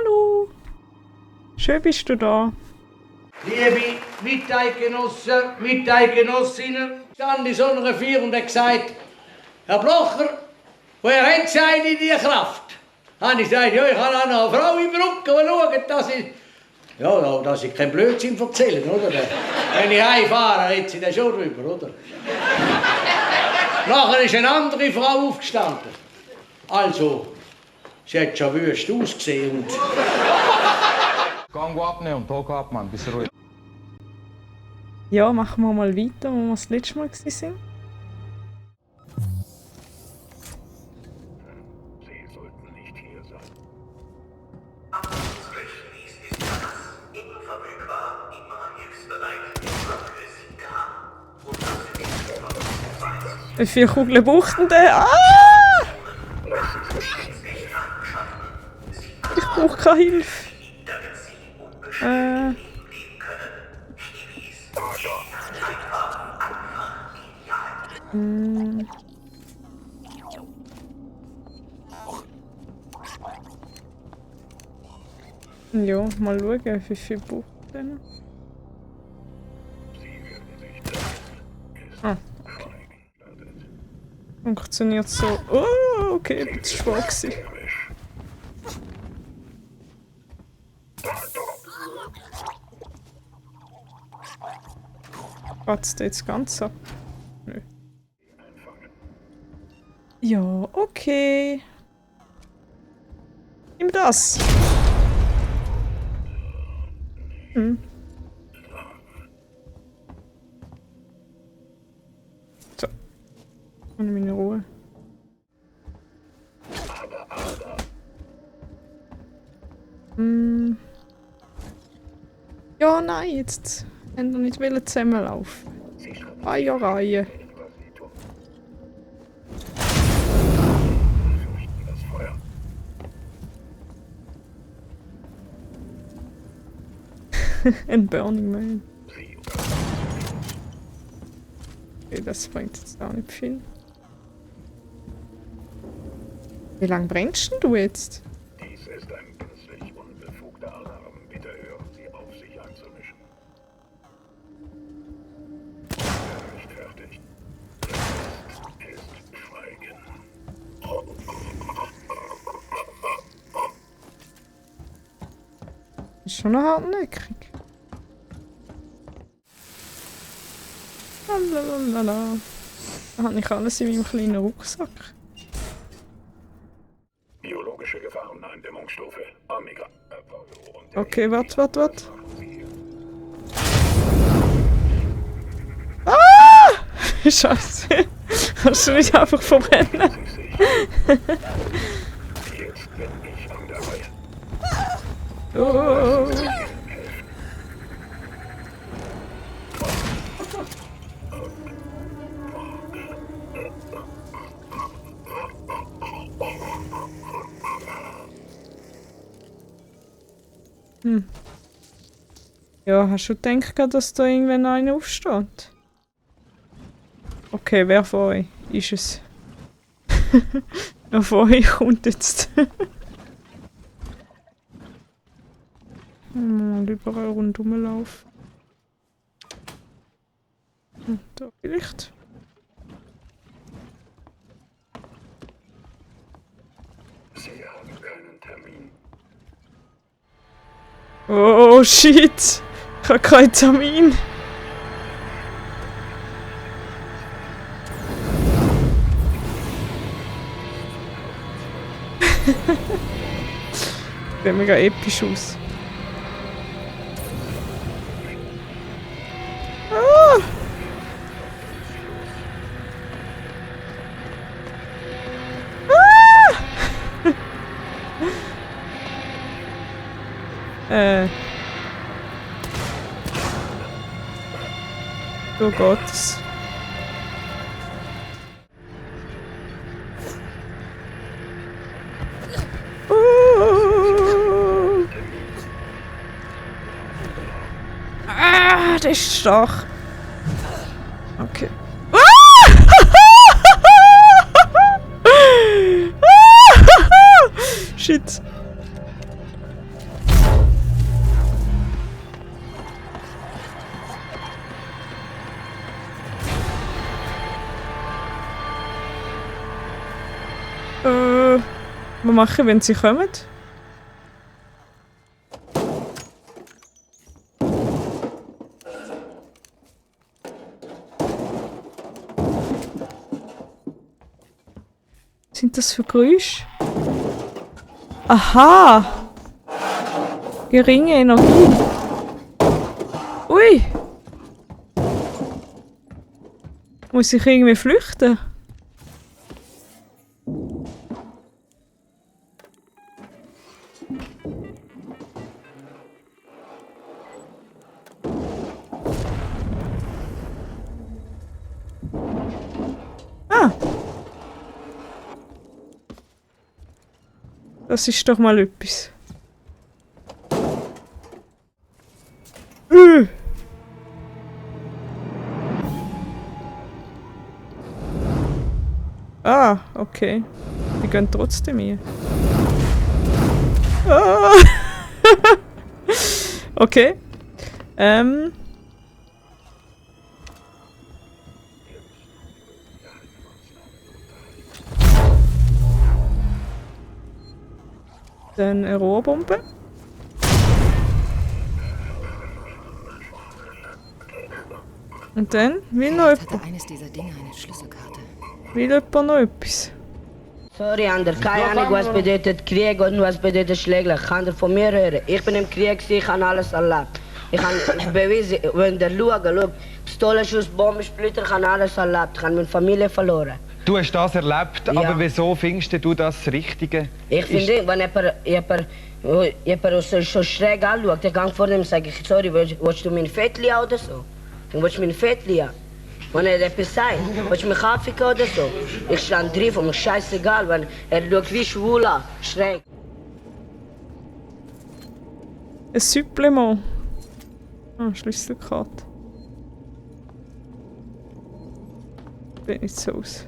Hallo. Schön bist du da. Liebe Mitteilgenossen, Mitteilgenossinnen, stand ich so einer Vier und hat gesagt, Herr Blocher, woher haben Sie eine die Kraft? Habe ich gesagt, ja, ich habe auch noch eine Frau im Rücken, die schaut, dass ich... Ja, dass ich keinen Blödsinn erzählen, oder? Wenn ich heimfahre, hat sie dann schon drüber, oder? Nachher ist eine andere Frau aufgestanden. Also, sie hat schon wüst ausgesehen und... Gang abnehmen und Tag ab, Mann, bisschen ruhig. Ja, machen wir mal weiter, wo wir das letzte Mal waren. Sie sollten nicht hier sein. Schließlich ist das immer verfügbar, immer hilfsbereit, immer für Sie da. Und das ist Wie viele Kugeln braucht denn der? Ah! Ich brauche keine Hilfe. Ja, mal schauen, wie viel braucht der noch. Ah, okay. Funktioniert so. Oh, okay, das war schwach gewesen. Kratzt der jetzt ganz ab? Nö. Ja, okay. Nimm das. Hm. So. Und meine Ruhe. Hm. Ja, nein, jetzt haben wir nicht zusammenlaufen. Reihe. Ein Burning Man. Okay, das bringt jetzt auch nicht viel. Wie lange brennst denn du jetzt? Dies ist ein gänzlich unbefugter Alarm. Bitte hören Sie auf, sich einzumischen. Nicht fertig. Jetzt ist Schweigen. Ist schon noch hartnäckig. Lalalala. Da habe ich alles in meinem kleinen Rucksack. Biologische Gefahreneindämmungsstufe. Amiga. Okay, warte. Ah! Scheiße. Kannst du nicht einfach verbrennen? Jetzt bin ich an der Reihe. Oh. Ja, hast du gedacht, dass da irgendwann einer aufsteht? Okay, wer von euch ist es? Wer von euch kommt jetzt? Mal überall rundherum laufen. Da vielleicht. Sie haben keinen Termin. Oh shit! Ich habe keinen Termin. Sieht mega episch aus. Ah! Oh Gott. Ah, der ist stark. Okay. Shit. mache ich, wenn sie kommen? Was sind das für Geräusche? Aha! Geringe Energie. Ui! Muss ich irgendwie flüchten? Ah! Das ist doch mal etwas. Ah, okay. Die gehen trotzdem hier. Ah. Okay. Dann eine Rohrbombe. Und dann will noch Vielleicht jemand. hatte eines dieser Dinge eine Schlüsselkarte. Will jemand noch etwas? Sorry, Ander, keine Ahnung, was bedeutet Krieg und was bedeutet schläglich. Kann dir von mir hören. Ich bin im Krieg, ich habe alles erlebt. Ich habe bewiesen, wenn der schaut, Pistolenschuss, Bombensplitter, ich habe alles erlebt. Ich habe meine Familie verloren. Du hast das erlebt, Ja. aber wieso findest du das Richtige? Ich finde, wenn jemand so schräg anschaut, der geht vor dem und sagt, sorry, willst du meine Fettli oder so? Dann willst du meine Fettli an. Wenn er etwas sagt, willst du mich anficken oder so? Ich stand drauf und mir scheißegal, wenn er schaut wie schwul an, schräg. Ein Supplement. Ah, Schlüsselkarte. Sieht nicht so aus.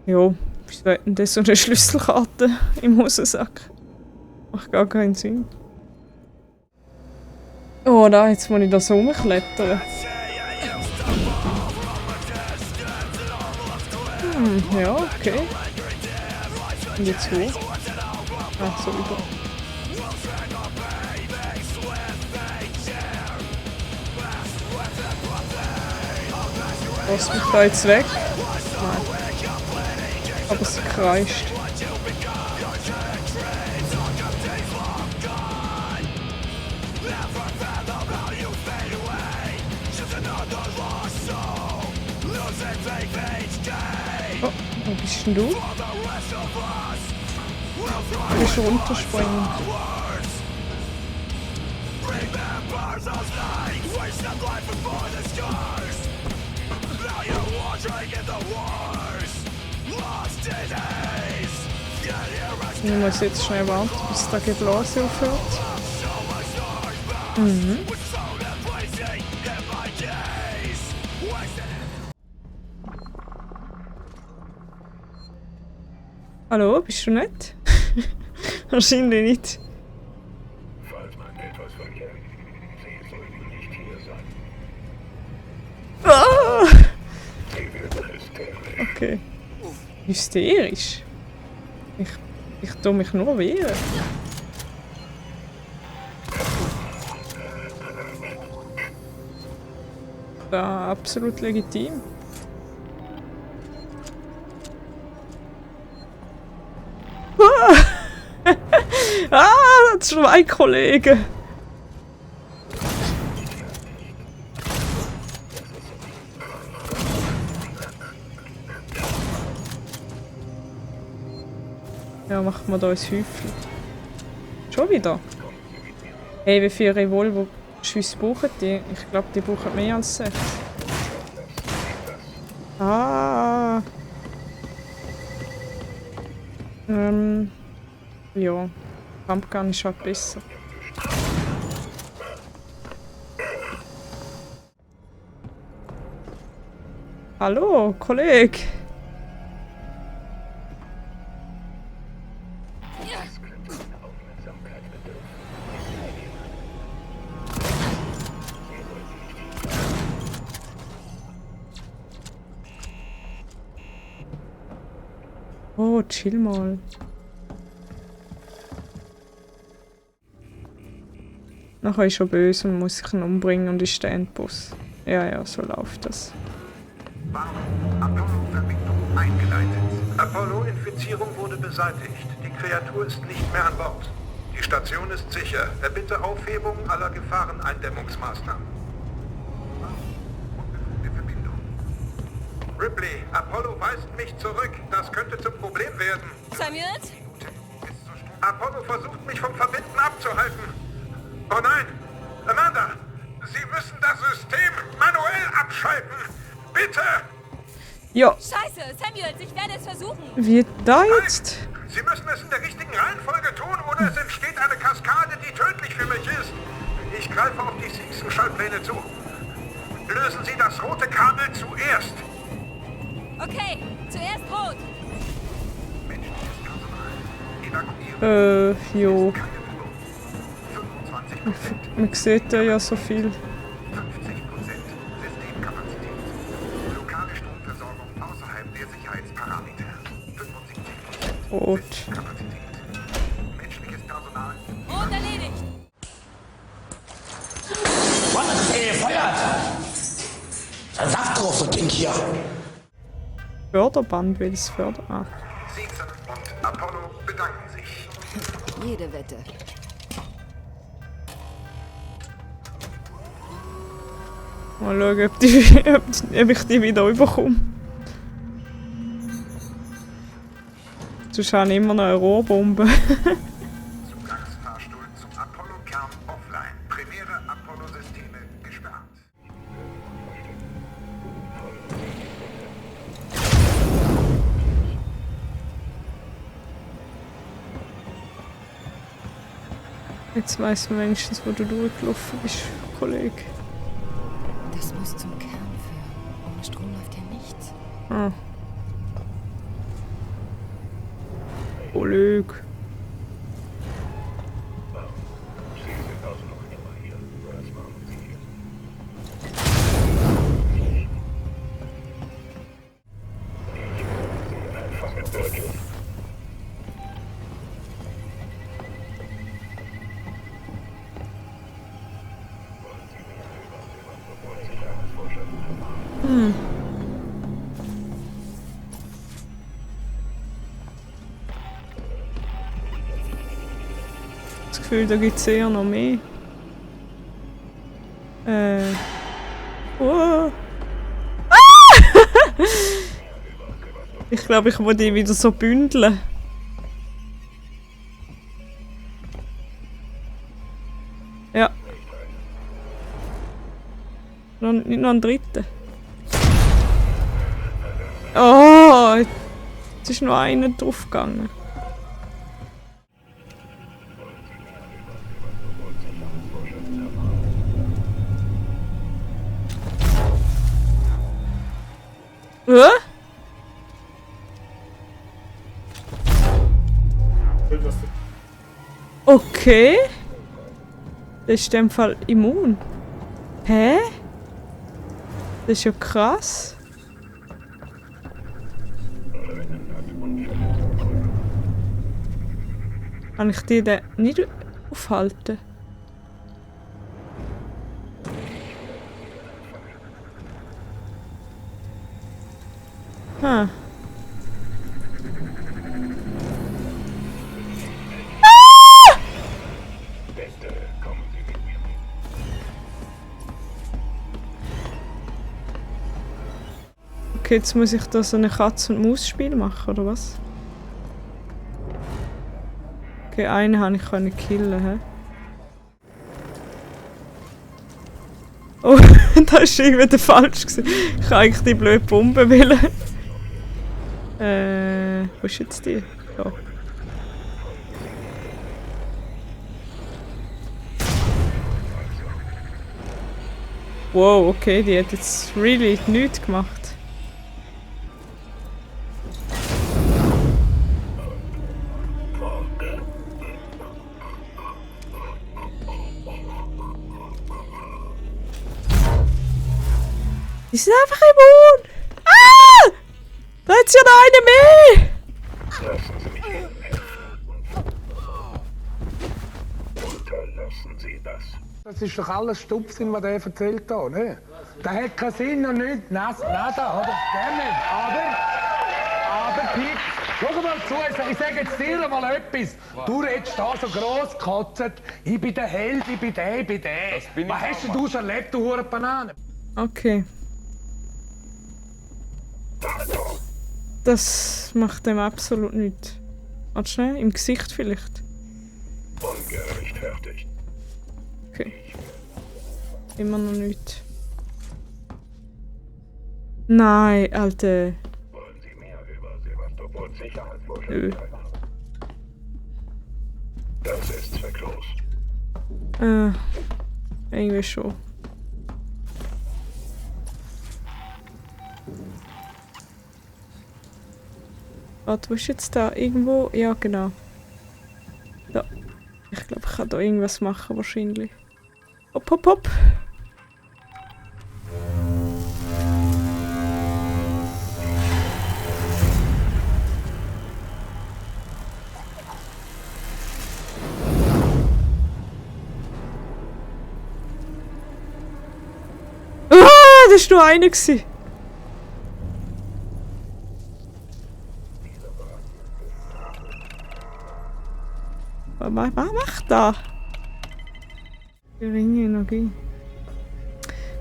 Jo, wieso hat denn das so eine Schlüsselkarte im Hosensack? Macht gar keinen Sinn. Oh da, jetzt muss ich da so rumklettern. Ja, okay. Und jetzt wo? Ah, so über. Lass mich da jetzt weg? Nein. Aber es kreischt. Oh, wo bist denn du? Du bist runterspringen. Ich muss jetzt schnell warten, bis da die Blase aufhört. Mhm. Hallo, bist du nett? Wahrscheinlich nicht. Falls man etwas verkehrt, Sie sollten nicht hier sein. Ah! Sie werden hysterisch. Okay. Hysterisch? Ich tue mich nur wehren. Da absolut legitim. Ah, zwei Kollegen. Ja, machen wir da ein Häufchen. Schon wieder? Hey, wie viele Revolver-Schüsse brauchen die? Ich glaube, die brauchen mehr als 6. Ah. Ja. Pumpgun ist halt besser. Hallo, Kollege. Oh, chill mal. Nachher ist er böse und muss sich ihn umbringen und ist der Endboss. Ja, ja, so läuft das. Apollo-Verbindung eingeleitet. Apollo-Infizierung wurde beseitigt. Die Kreatur ist nicht mehr an Bord. Die Station ist sicher. Erbitte Aufhebung aller Gefahreneindämmungsmaßnahmen. Verbindung. Ripley, Apollo weist mich zurück. Das könnte zum Problem werden. Samuels? Apollo versucht mich vom Verbinden abzuhalten. Oh nein! Amanda! Sie müssen das System manuell abschalten! Bitte! Ja, Scheiße, Samuels, ich werde es versuchen. wie da jetzt? Sie müssen es in der richtigen Reihenfolge tun, oder es entsteht eine Kaskade, die tödlich für mich ist. Ich greife auf die Season-Schaltpläne zu. Lösen Sie das rote Kabel zuerst. Okay, zuerst rot. Menschliches Personal. Evakuieren. Jo. Keine Führung. 25%. Man sieht ja so viel. 50% Systemkapazität. Lokale Stromversorgung außerhalb der Sicherheitsparameter. 75% Rot. Systemkapazität. Menschliches Personal. Rot erledigt. Feuert! Saft drauf, so Ding hier! Förderband will es fördern. Ah. Season und Apollo bedanken sich. Jede Wette. Mal schauen, ob ich die wieder überkomme. Sonst habe ich immer noch eine Rohrbombe. Zugangsfahrstuhl zum Apollo-Kern offline. Primäre Apollo-Systeme gesperrt. Jetzt weiss man wenigstens, wo du durchgelaufen bist, Kollege. Das muss zum Kern führen. Ohne Strom läuft hier nichts. Ah. Kollege. Sie sind also noch immer hier. Was machen Sie hier? Ich will Sie einfach entdecken. Das Gefühl, da gibt es eher noch mehr. Oh. Ah! Ich glaube, ich will die wieder so bündeln. Ja. Nicht noch einen dritten. Oh! Jetzt ist nur einer draufgegangen. Okay. Das ist in dem Fall immun. Hä? Das ist ja krass. Kann ich die denn nicht aufhalten? Hm. Okay, jetzt muss ich da so ein Katz-und-Maus-Spiel machen, oder was? Okay, einen habe ich können killen, hä? Oh, das war irgendwie falsch gewesen. Ich wollte eigentlich die blöde Bombe wählen. Wo ist jetzt die? Da. Wow, okay, die hat jetzt really nichts gemacht. Die sind einfach immun! Ah! Da hat ja noch eine mehr! ist doch alles Stupsinn, was der erzählt hat, ne? Das hat keinen Sinn und nichts. Nada, oder? Der nicht. Aber, Pip, schau mal zu, ich sage jetzt dir mal etwas. Du redest da so gross gekotzt. Ich bin der Held, ich bin der, ich bin der. Was hast denn du schon erlebt, du hure Banane? Okay. Das macht dem absolut nichts. Warte schnell, im Gesicht vielleicht. Ungerechtfertigt. Okay. Immer noch nichts. Nein, Alter. Wollen Sie mehr über Sevastopols Sicherheitsvorschriften erfahren? Das ist zwecklos. Irgendwie schon. Warte, wo ist jetzt da? Irgendwo? Ja, genau. Da. Ich glaube, ich kann da irgendwas machen, wahrscheinlich. Hopp, hopp, hopp. Ah, das war nur einer. Was macht das? Geringe Energie.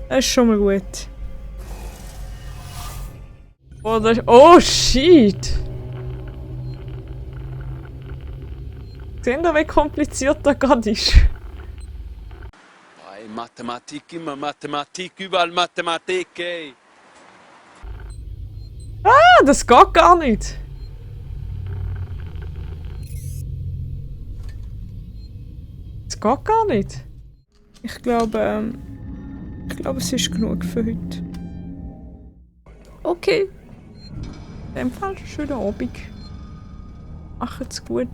Das ist schon mal gut. Oh, das ist... Oh, shit! Seht ihr, wie kompliziert das gerade ist? Bei Mathematik immer Mathematik, überall Mathematik, ey. Ah, das geht gar nicht! Das geht gar nicht. Ich glaube, es ist genug für heute. Okay. In dem Fall schönen Abend. Macht's gut.